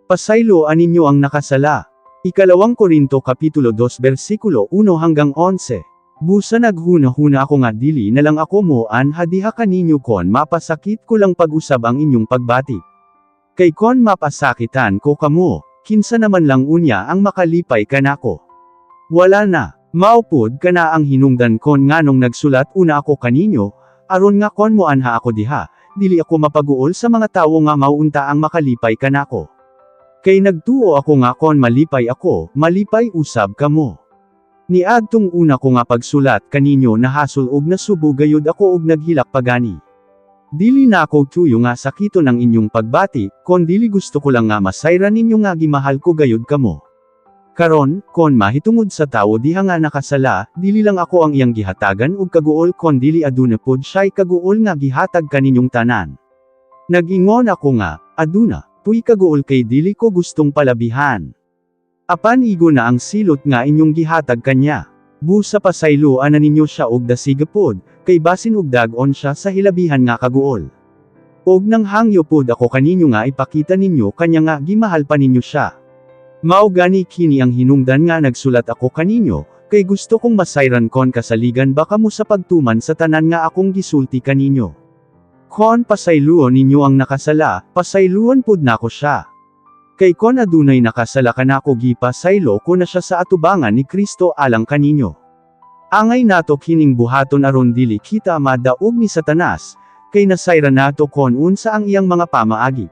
Pasayloa ninyo ang nakasala. Ikalawang Korinto Kapitulo 2 versikulo 1 hanggang 11. Busa naghuna-huna ako nga dili na lang ako mo anha diha kaninyo kon mapasakit ko lang pag-usab ang inyong pagbati. Kay kon mapasakitan ko kamo, kinsa naman lang unya ang makalipay kanako? Wala na. Mao pud kana ang hinungdan kon nganong nagsulat una ako kaninyo, aron nga kon moanha ako diha, dili ako mapaguol sa mga tawo nga mao unta ang makalipay kanako. Kay nagtuo ako nga kon malipay ako, malipay usab kamo. Niadtong una ko nga pagsulat kaninyo, nahasol og nasubo gayud ako ug naghilak pagani. Dili nako tuyo nga sakiton ang inyong pagbati, kon dili gusto ko lang nga masayran ninyo nga gimahal ko gayud kamo. Karon, kon mahitungod sa tawo diha nga nakasala, dili lang ako ang iyang gihatagan og kaguol kon dili aduna pod siya'y kaguol nga gihatag kaninyong tanan. Nag-ingon ako nga, aduna puy kaguol kay dili ko gustong palabihan. Apan igo na ang silot nga inyong gihatag kanya. Busa pasayloa na ninyo siya og dasiga pod, kay basin og dag-on siya sa hilabihan nga kaguol. Og nang hangyo pod ako kaninyo nga ipakita ninyo kanya nga gimahal pa ninyo siya. Mao gani kini ang hinungdan nga nagsulat ako kaninyo, kay gusto kong masayran kon kasaligan ba kamo sa pagtuman sa tanan nga akong gisulti kaninyo. Kon pasayloon ninyo ang nakasala, pasayloon pud nako siya. Kay kon adunay nakasala kanako, gipasaylo ko na siya sa atubangan ni Kristo alang kaninyo. Angay nato kining buhaton aron dili kita madaog ni Satanas, kay nasayran nato kon unsa ang iyang mga pamaagi.